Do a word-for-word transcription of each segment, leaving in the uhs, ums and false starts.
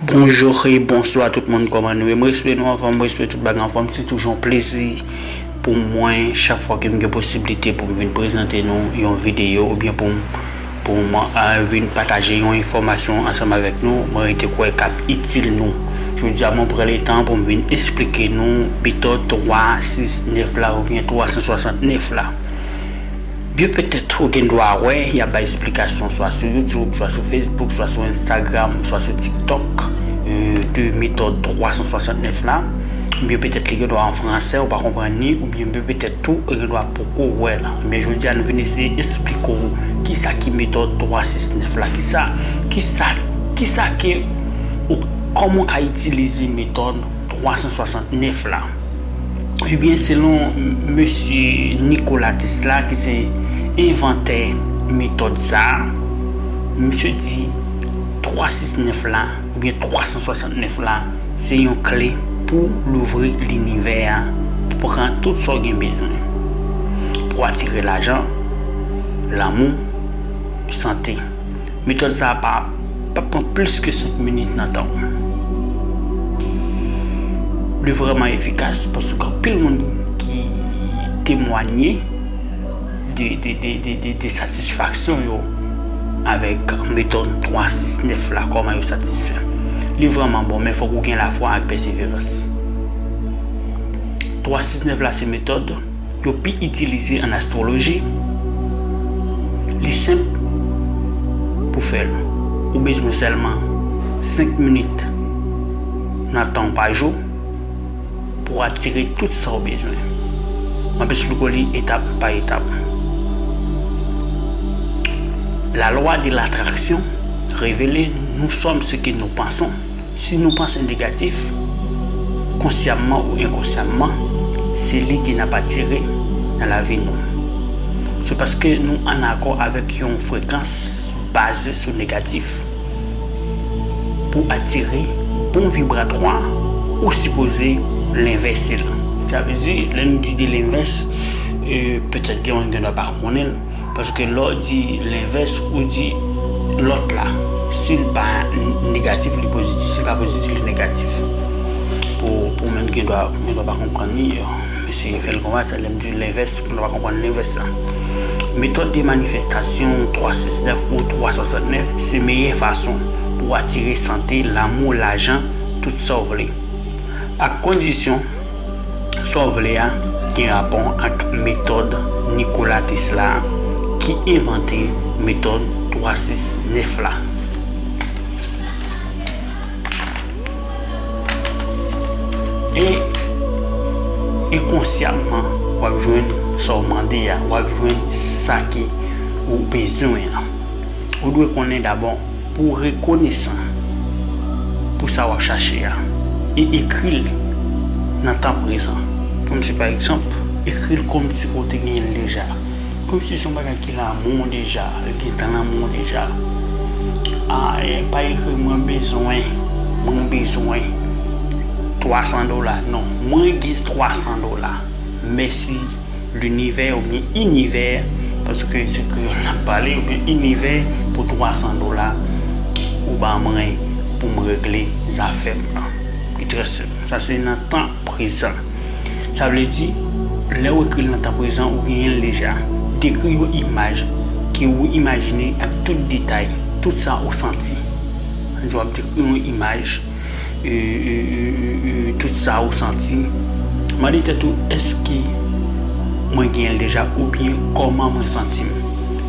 Bonjou e bonswa tout moun, kòman nou ye? Mwen espere nou anfòm, mwen espere tout bagay anfòm. Se toujou yon plezi pou mwen chak fwa ke m gen posiblite pou m vin prezante nou yon videyo oubyen pou m, pou m, ah, vin pataje yon enfòmasyon ansanm avèk nou. Mwen rete kwè k ap itil nou. Jodi a, mwen pran letan pou m vin esplike nou metòd twa sis nèf la oubyen twa san swasant nèf la. Byen petèt ou gen dwa wè y ap bay esplikasyon swa sou YouTube, swa sou Facebook, swa sou Instagram, swa sou TikTok, euh, de metòd twa san swasant nèf la. Oubyen petèt li gen dwa an fransè, ou pa konprann li, oubyen byen petèt tou, ou gen dwa poko wè l. Men jodi a, nou vin eseye esplike w kisa ki metòd twa sis nèf la, kisa, kisa, kisa ke, ou, kòman w ka itilize metòd twa san swasant nèf la. Ebyen, selon mesye Nikola Tesla, ki se envantè metòd sa a, misye di twa sis nèf la, oubyen twa san swasant nèf la, se yon kle pou louvri linivè a, pou pran tout sa w gen bezwen, pou atire lajan, lanmou, sante. Metòd sa a pa, pa pran plis ke senk minit nan tan w. Li vrèman efikas paske anpil moun ki temwanye de, de, de, de, de, de satisfaksyon yo avèk metòd twa sis nèf la, kòman yo satisfè. Li vrèman bon, men fòk ou gen lafwa ak pèseverans. Twa sis nèf la se metòd yo pi itilize an astwoloji. Li senp pou fè l. Ou bezwen sèlman senk minit nan tan w pa jou pou w atire tout sa w bezwen. M ap esplike w li etap pa etap. La loi de l'attraction révèle nous sommes ce que nous pensons. Si nou panse negatif, konsyamman ou enkonsyamman, se li ke n ap atire nan lavi nou. Se paske nou ann akò avèk yon frekans baze sou negatif. Pou atire bon vibratwa, ou sipoze lenvèse l. Sa vle di, lè nou di de lenvès, e, petèt gen moun gen dwa pa konnen l, paske lè w di lenvès, ou di lòt la. Si l pa negatif, li pozitif. Si l pa pozitif, li negatif. Pou, pou moun gen dwa, gen dwa pa konprann li, yo. Mesye fè l konsa, lè m di lenvès, pou nou pa konprann lenvès la. Méthode de manifestation twa sis nèf ou twa san swasant nèf, se meyè fason pou w atire sante, lanmou, lajan, tout sa w vle. Ak kondisyon, sa w vle a gen rapò ak metòd Nikola Tesla a, ki envante metòd twa sis nèf la. E enkonsyamman, w ap jwenn sa w mande a, w ap jwenn sa ke ou bezwen an. Ou dwe konnen dabò pou w rekonesan pou sa w ap chache a, e ekri l nan tan prezan. Kòmsi, pa egzanp, ekri l kòmsi ou te genyen l deja. Kòmsi se yon bagay ki lanmou w deja, li gentan lanmou w deja. A, e, pa ekri "mwen bezwen, mwen bezwen twa san dola". Non, "mwen gen twa san dola. Mèsi linivè oubyen inivè", paske se kreyòl n ap pale, oubyen inivè pou twa san dola ou ba mwen pou m regle zafè m nan. Li trè senp. Sa se nan tan prezan. Sa vle di, lè w ekri l nan tan prezan, ou genyen l deja. Dekri yon imaj ke ou imajine ak tout detay, tout sa ou santi. Sa vle di w ap dekri yon imaj, e, e, e, e, e, tout sa ou santi. Mande tèt ou, "Èske mwen genyen l deja?" Oubyen, "Kòman mwen santi m?"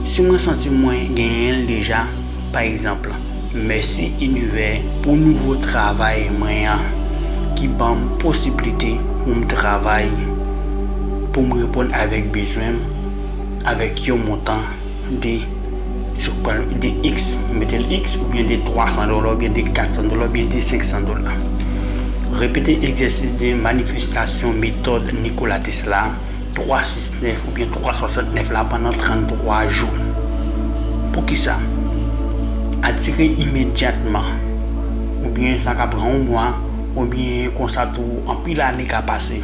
Si mwen santi mwen genyen l deja, pa egzanp, "Mèsi inivè pou nouvo travay mwen an, ki ban m posiblite pou m travay, pou m reponn avèk bezwen m, avèk yon montan de, de X, mete l X, oubyen de twa san dola, oubyen de kat san dola, oubyen de senk san dola." Repete egzèsis de manifestasyon metòd Nikola Tesla twa sis nèf oubyen twa swasant nèf la pandan tranntwa jou. Poukisa? Atire imedyatman, oubyen sa ka pran yon mwa, oubyen konsa tou anpil ane ka pase.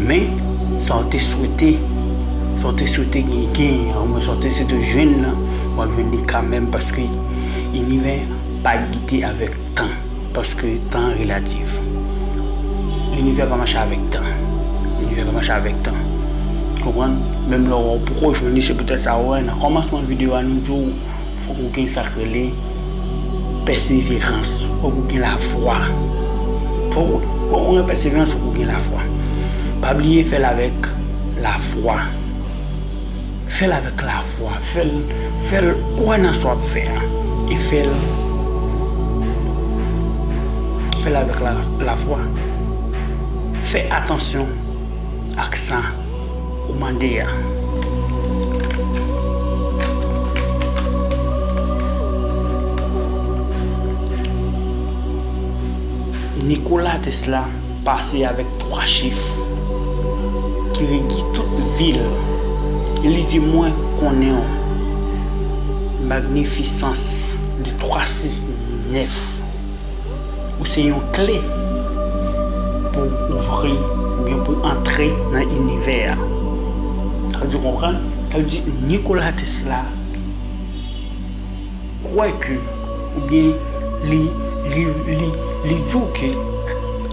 Men, sa w te swete, sa w te swete gen, oubyen sa w te swete jwenn nan, w ap jwenn li kanmenm, paske inivè Pa gite avèk tan, paske tan an relatif. Linivè pa mache avèk tan. Linivè pa mache avèk tan. Konprann? Menm lè w poko jwenn li, se poutèt sa w wè nan kòmansman videyo a, nou di w fòk ou gen sa k rele pèseverans, fòk ou gen lafwa. Fòk ou, fòk ou gen pèseverans, fòk ou gen lafwa. Pa bliye fè l avèk lafwa. Fè l avèk lafwa. Fè l, fè l kwè nan sa w ap fè a. E fè l, fè l avèk la, lafwa. Fè atansyon ak sa ou mande a. Nikola Tesla pase avèk twa chif ki regi tout vi l. E li di, "Mwen konnen w." Magnifisans de twa sis nèf. Ou se yon kle pou ouvri oubyen pou antre nan inivè a. Sa vle di, w konprann? Sa vle di, Nikola Tesla kwè ke, oubyen li, li, li, li di w ke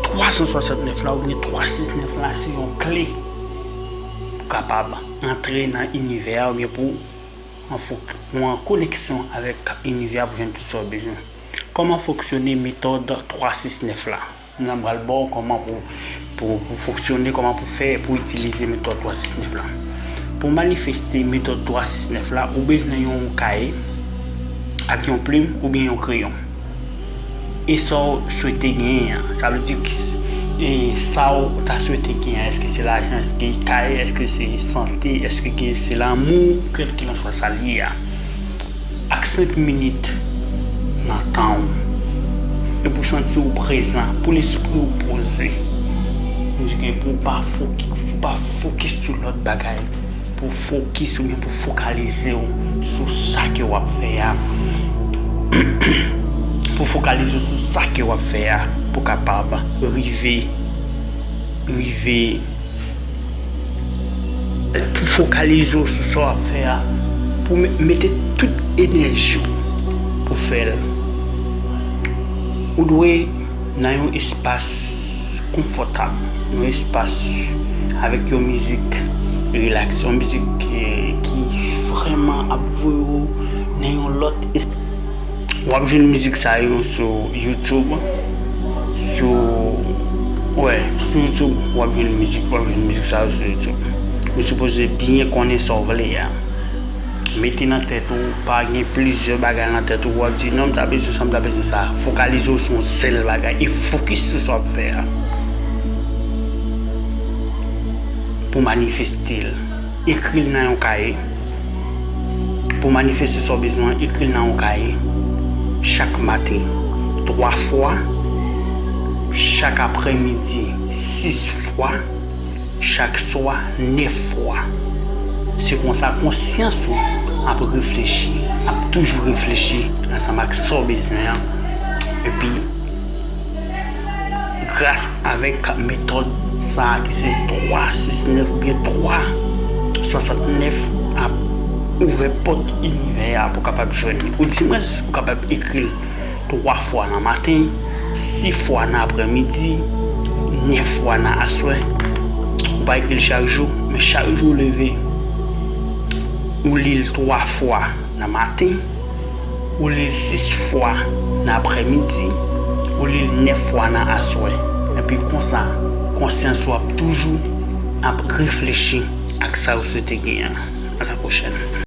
twa san swasannnèf la oubyen twa sis nèf la se yon kle pou kapab antre nan inivè a oubyen pou an fok-, ou an koneksyon avèk inivè a pou jwenn tout sa w bezwen. Kòman fonksyone metòd twa sis nèf la? Mwen pral ba w kòman pou, pou, pou fonksyone, kòman pou fè, pou itilize metòd twa sis nèf la. Pou manifeste metòd twa sis nèf la, ou bezwen yon kaye ak yon plim oubyen yon kreyon. E sa w swete genyen an. Sa vle di ki s-, e sa w ta swete genyen an, èske se lajan, èske kaye, èske se sante, èske gen, se lanmou, kèlkelanswa sa l ye a. Ak senk minit nan tan w. E pou w santi w prezan, pou lespri w poze. Tandike pou w pa foki-, pou w pa fokis sou lòt bagay. Pou w fokis oubyen pou w fokalize w sou sa ke w ap fè a. Pou w fokalize w sou sa ke w ap fè a. Pou w kapab rive, rive pou fokalize w sou sa w ap fè a, pou me-, mete tout enèji w pou fè l. Ou dwe nan yon espas konfòtab, yon espas avèk yon mizik rilaks, yon mizik, eh, ki vrèman ap voye w nan yon lòt espas. W ap jwenn mizik sa yo sou YouTube. Sou, wè, sou YouTube, w ap jwenn mizik, w ap jwenn mizik sa yo sou YouTube. Ou sipoze byen konnen sa w vle a. Mete nan tèt ou, pa gen plizyè bagay nan tèt ou, w ap di, "Non, m ta bezwen sa, m ta bezwen sa." Fokalize w sou yon sèl bagay e fokis sou sa w ap fè a. Pou manifeste l, ekri l nan yon kaye. Pou manifeste sa w bezwen, ekri l nan yon kaye. Chak maten, twa fwa. Chak aprèmidi, sis fwa. Chak swa, nèf fwa. Se konsa konsyans ou ap reflechi, ap toujou reflechi ansanm ak sa w bezwen an. Epi, gras avèk metòd sa a ki se twa sis nèf oubyen twa swasantnèf ap ouvè pòt inivè a pou w kapab jwenn li. Odimwens, ou kapab ekri l twa fwa nan maten, sis fwa nan aprèmidi, nèf fwa nan aswè. Ou pa ekri l chak jou, men chak jou w leve, ou li l twa fwa nan maten, ou li l sis fwa nan aprèmidi, ou li l nèf fwa nan aswè. Epi konsa, konsyans ou ap toujou ap reflechi ak sa ou swete genyen an. A la pwochèn.